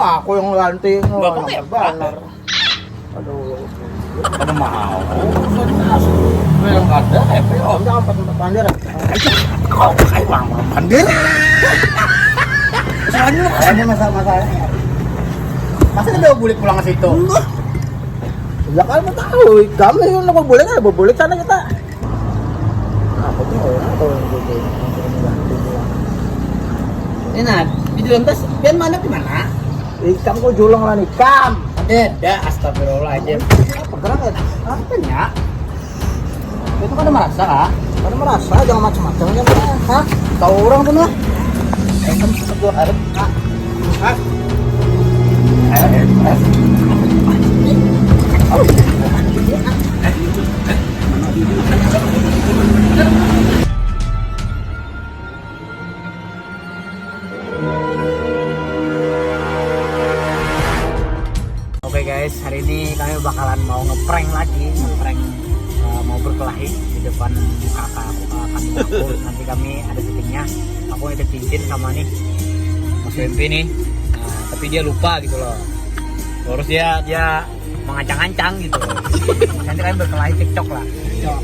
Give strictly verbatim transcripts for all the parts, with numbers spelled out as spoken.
Aku yang ganti. Bapak yang kayak banar. Aduh. Kada mau. Yang kada happy om. Jangan empat empat bandir. Kau pakai uang bandir. Soalnya ini masalah masalahnya. Masa dia boleh pulang ke situ? Ya kan mau tahu, kami yang mau boleh kan, boleh sana kita. Apa tuh orang tahu yang gitu. Ini nah, di dalam tas pian mana di mana? Ikam kok julung lah nikam. Ada, ada, astagfirullahaladzim. Apa gerak ya? Apa ya? Itu kada merasa kah? Kada merasa, jangan macam-macam ya. Hah? Tahu orang tuh nah. Ikam sesuatu harus. Hah? Hah? Oke guys, hari ini kami bakalan mau ngeprank lagi, ngeprank eh, mau berkelahi di depan kakak aku, kakak kandung aku. Nanti kami ada syutingnya. Aku nitip cincin sama nih Mas Wempi nih. Nah, tapi dia lupa gitu loh. Terus dia dia mengancang-ancang gitu. Nanti kalian berkelahi cekcok lah.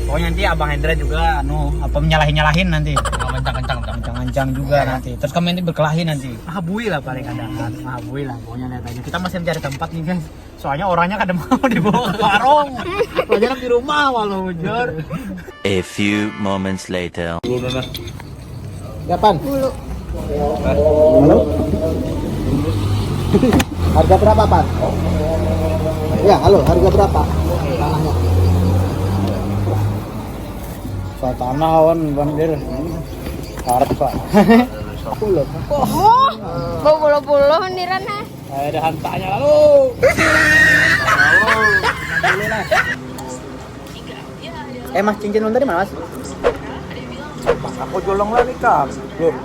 Pokoknya nanti Abang Hendra juga anu apa menyalahin-nyalahin nanti. Kencang-kencang. Kencang-kencang juga nanti. Terus kami nanti berkelahi nanti. Mahabui lah paling ada kan. Mahabui lah. Pokoknya lihat aja. Kita masih mencari tempat nih guys. Soalnya orangnya kada mau dibawa ke warung. Soalnya di rumah walau bujur. A few moments later. Ya, Pan. Dulu. Halo? Harga berapa, Pan? Ya, halo, harga berapa? Tanahnya. Tanah awan bandir. Harap, Pak. Aku loh. Oh, bau puluh-puluh niran nah. Ada hantanya lalu. Eh, Mas, cincin ulun tadi mana, Mas? Mas, aku julung lah nikam. Loh.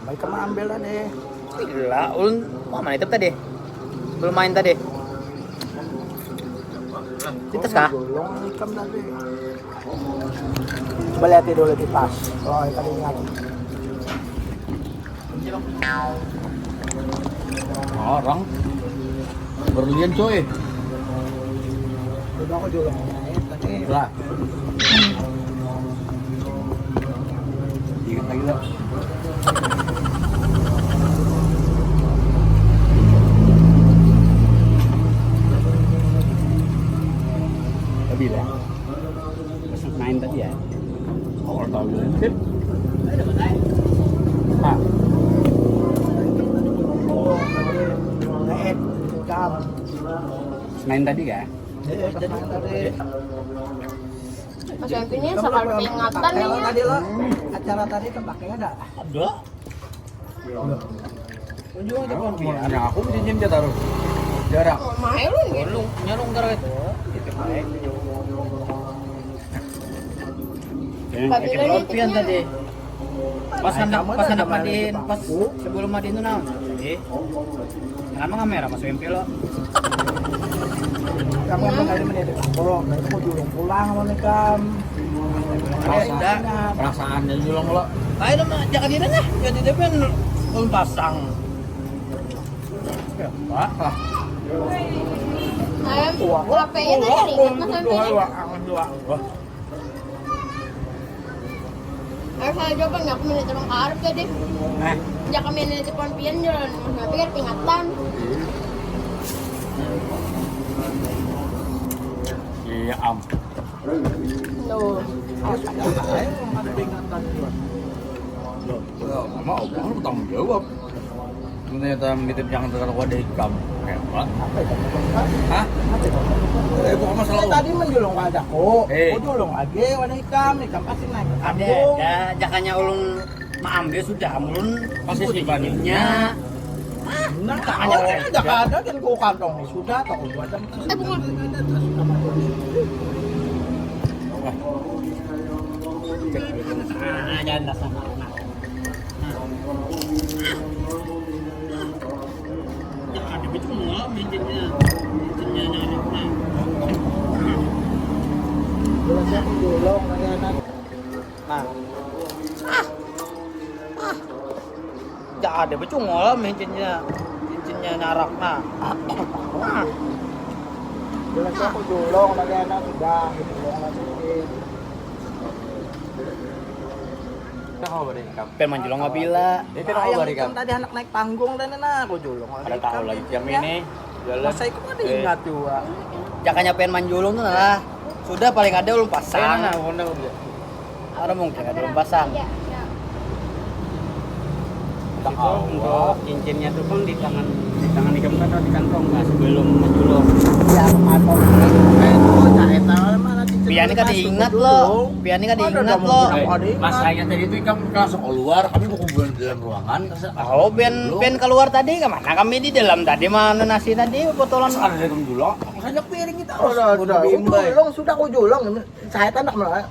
Baik kamu ambil lah deh. Gila, ulun wah mana itu tadi? Belum main tadi. Titas kah? Julung nikam tadi. Coba lihat dulu di tas. Oh, tadi ingat. Orang berlian coy. Udah aku juga. Lah. Ingat lagi lah. Tapi lah. Main tadi ya. Awal tahun ini sih. Pak. Main tadi ya. Mas Yantinya sakali peringatan nih ya. Tadi lo acara tadi tempatnya ada. Ada. Unjung aja pon. Nah, aku cincin dia taruh. Jarak. Oh, mahal lu gitu. Lu nyarung gara itu. Itu baik. Tapi lo pian tadi. Pas hendak pas hendak madiin, pas sebelum madiin tuh nah. Jadi kenapa kamera masuk M P lo? Kamu kan tadi menit. Kalau mau julung pulang sama nikam. Ada sudah. Perasaan jadi julung lo. Ayo mah jangan diri nah. Jadi dia pun belum pasang. Ayam H P-nya tuh yang ingat mas Dua, sampai dua, angan dua. Wah. Ayo saya coba nggak aku minta tolong karep tadi. Nah, Jangan main di depan pian jalan mas nanti kan peringatan. Iya am. Tuh. Ayo, ada peringatan dua. Loh, ya, sama Allah lu bertanggung jawab. Ternyata menitip jangan terhadap wadah ikam. Hebat. Apa itu? Hah? Apa itu? Eh, pokoknya masalah Saya tadi menjulung wadaku. Eh. Aku julung lagi wadah ikam, ikam pasti naik ke Ada, kampung. Ya, jakanya ulun maambil sudah, ulun Pasti ikut sih, Bani. Ininya. Nah, ada, ada, ada, dan kau kantong sudah, atau kau buat Eh, bunga. Ah, jangan rasa. Nah. Nah, ada betul mau mijitnya. Mijitnya nyarap, nah. Nah. Ah. Ah. Jangan ada becungol mijitnya. Cinnya narak nah. Jelas aku julung lagi anak sudah julung lagi. Kita mau beri ikam. Pengen manjulung apabila Ini kita mau beri ikam. Tadi anak naik panggung dan nah aku julung. Ada tahu lagi jam ini. Jalan. Masa itu kan ingat juga. Jakanya pengen manjulung tuh lah. Sudah paling ada ulun pasang. Nah, undang dia. Ada mungkin ada ulun pasang. Tak awal. Cincinnya tuh kan di tangan, di tangan ikam kan atau di kantong, nah, sebelum menjulung. Ya aku motor itu cari tahu mana cincin. Pian ini kada ingat lo. Pian ini kada ingat lo. Masanya tadi itu ikam langsung keluar, kami berkumpul di dalam ruangan. Oh, pian pian keluar tadi kemana? Kami di dalam tadi mana nasi tadi botolan. Ada dalam julung, aku saja piring kita. Udah, udah, aku julung, sudah aku julung. Saya anak mana?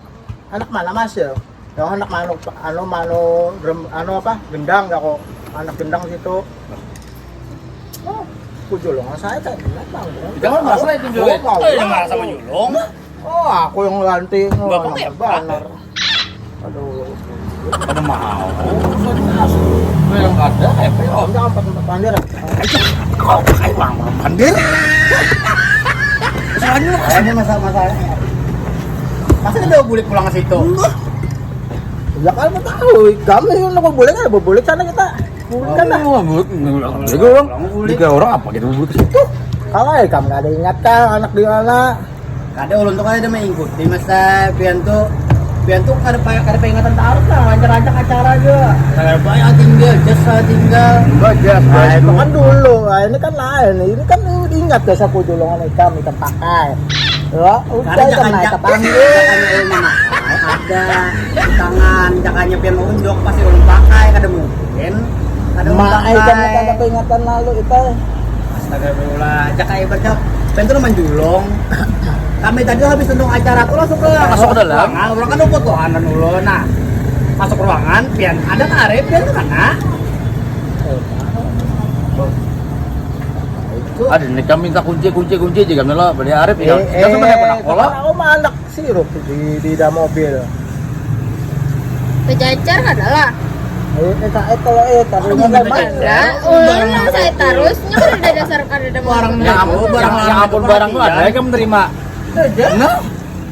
Anak mana mas ya? Ya anak manu, anu manu, rem, anu apa? Gendang ya kok. Anak gendang situ. Oh, aku julung saya tadi kenapa? Jangan masalah itu julung. Oh, mau. Oh, yang marah sama julung. Oh, aku yang ganti. Oh, Bapak anak ya, banar. Aduh. Ada mau. Yang ada, eh, Om jangan empat empat pandir. Kau pakai uang pandir. Soalnya Ini masa masalahnya. Masa dia bulik pulang ke situ? Ya kan tahu, kami yang mau boleh kan, boleh sana kita. Bukan lah. Buat orang, tiga orang apa gitu buat ke situ? Kalau ya kamu ada ingat kan anak di mana? Kada, ulun tuh kada ada mengikuti masa pian tuh pian tuh kada pa- kada peringatan taruh lah, lancar-lancar acara aja. Kada banyak tinggal, jas saja tinggal. Bajas, Nah, itu kan dulu. Nah, ini kan lain. Ini kan ingat ya saku julungan ikam, ikam pakai. Ya, udah Kada ikam jangan naik ke jak- panggung. Jangan ulun memakai, ada di tangan, jakanya pian unjuk pasti ulun pakai, kada mungkin. Kada ulun Mak, ikam pakai. Kada peringatan lalu itu. Astagfirullah, jak kayak bercak. Pian tuh manjulung. Kami tadi habis nonton acara tuh langsung ke Masuk ke dalam. ruangan, orang kan uput tuh anan ulun. Nah, masuk ruangan, pian ada ka Arif, pian tuh kana. Ada nih kami minta kunci kunci kunci juga nih lo beli Arif ya. Eh, Kita sudah eh, pernah pola. Aku mah anak sirup di di dalam mobil. Bejajar kada lah. Eh, eh, tak eh, kalau eh, tapi Aduh, memang bejajar. Enggak, ulun nang saya tarusnya kada ada dasar kada ada Barang mau. Yang apa barang yang apa barang tuh ada kamu terima. Aja. Nah,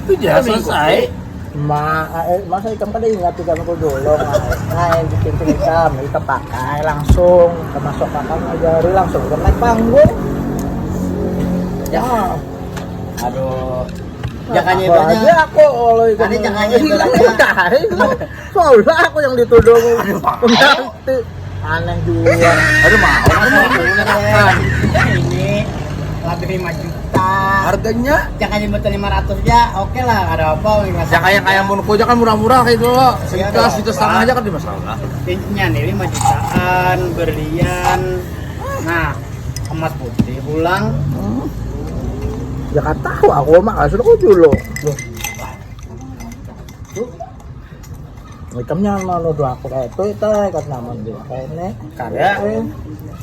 itu ya selesai. Ma, eh, masa ikam kada ingat ikam aku dulu, nah, nah, yang bikin ikam, kita pakai langsung, termasuk kakak ngajari langsung ke naik panggung. Ya, Aduh. Jakanya Apalagi ibaratnya aku kalau itu. Ada jakanya Iya, ibaratnya. tahu. Soalnya aku yang dituduh. Nanti aneh juga. Aduh mau. Ini lebih lima juta. Harganya Jakanya betul lima ratus ya, oke lah, ada apa. ya kayak kayak mau aja kan murah-murah kayak itu lo. Iya, Sejuta, sejuta setengah aja kan di masalah. Intinya nih lima jutaan, berlian. Nah, emas putih pulang. Ya kan tahu aku mah kasih aku dulu. Ikamnya mau nuduh aku kayak itu, itu ikat nama dia kayak ini. Kada.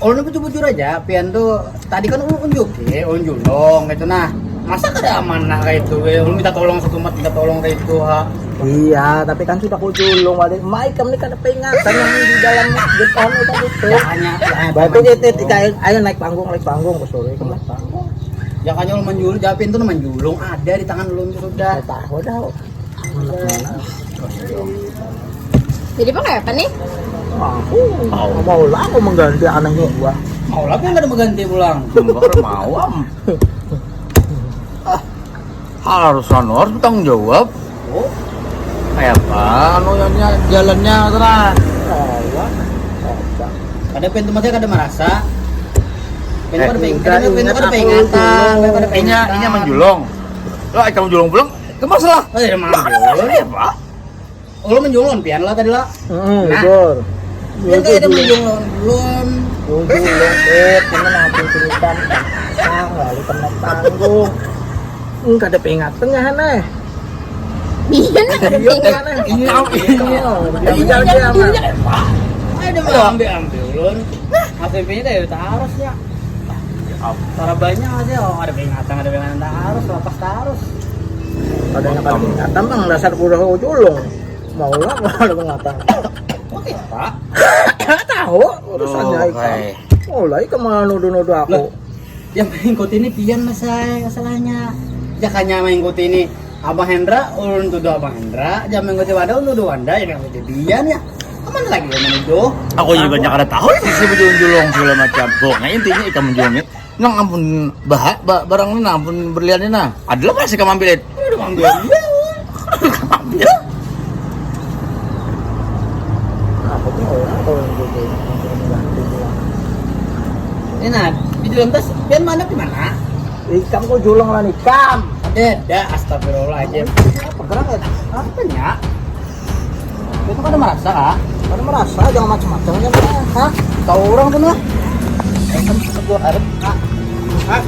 Oh, ini bujur-bujur aja, pian tuh tadi kan ulun unjuk, ya, ulun julung gitu nah. Masa kada amanah kayak itu, ya? Ulun minta tolong satu mat, minta tolong kayak itu, ha. Iya, tapi kan sudah aku julung balik. Mai kamu ini kada peringatan yang di dalam depan itu gitu. Jakanya, Baik itu tiga ayo naik panggung, naik panggung, aku suruh ikam naik panggung. Jakanya ulun manjulung, jawab pian tuh manjulung ada di tangan ulun tuh sudah. Saya tahu dah. Jadi pakai apa nih? Aku mau lah aku mengganti anaknya gua. Mau lah pian kada mengganti pulang. Bakal mau am. Ah, harus anu harus bertanggung jawab. Oh, Kayak apa anu yang jalannya terang. Kayak kada pian tuh maksudnya kada merasa. Pian Eh, kada peng- udah kada pian ingat kada aku peringatan, dulu. pian kada Inya peringatan. inya manjulung. Lo ikam julung pulang, itu masalah. Oh, iya, manjulung. Iya, Pak. Oh, lo manjulung pian lah tadi lah. Heeh, Nah. betul. Pian kayak ada manjulung ulun. Julung eh, temen ampun cerita. Sang lalu kena panggung. Enggak ada peringatan ya, Hana. Iya, nah, Iya, tinggal. Hana. Iya, Oh, Iya, jangan iya, jangan. iya. Ada mau ambil ambil ulun. Nah, F P P-nya dari harusnya. Cara banyak aja, oh, ada peringatan, ada peringatan tak harus, lepas tak harus. Ada yang kami datang bang dasar udah julung. Mau lah kalau ada peringatan. Oke, Pak. Tahu urusannya Tuh, itu. hei. Mulai kemana nuduh-nuduh aku? Lah, yang mengikuti ini pian, Mas, ay, masalahnya. Jakanya mengikuti ini Abang Hendra, ulun tuduh Abang Hendra. Jangan mengikuti Wanda, ulun tuduh Wanda. Jangan mengikuti pian ya. Aman lagi yang menuduh. Aku juga banyak ada tahu sih si bujulung-julung segala macam. Pokoknya intinya ikam menjual ini. Nang ampun bah, bah barang ini nah, ampun berlian ini nah. Ada lah masih kamu ambil itu. Udah ambil dia. Kamu ambil. Apa tuh orang kalau yang gitu? Yang suruh mengganti pulang. Ini nah, di dalam tas pian mana di mana? Ikam kok julung lah ikam. Ada, ada, astagfirullahaladzim. Apa gerak ya? Apa nya? Itu kada merasa kah? Kada merasa, jangan macam-macam aja lah. Hah? Tahu orang tuh nah. Kan setegur arit. Ah. Ah.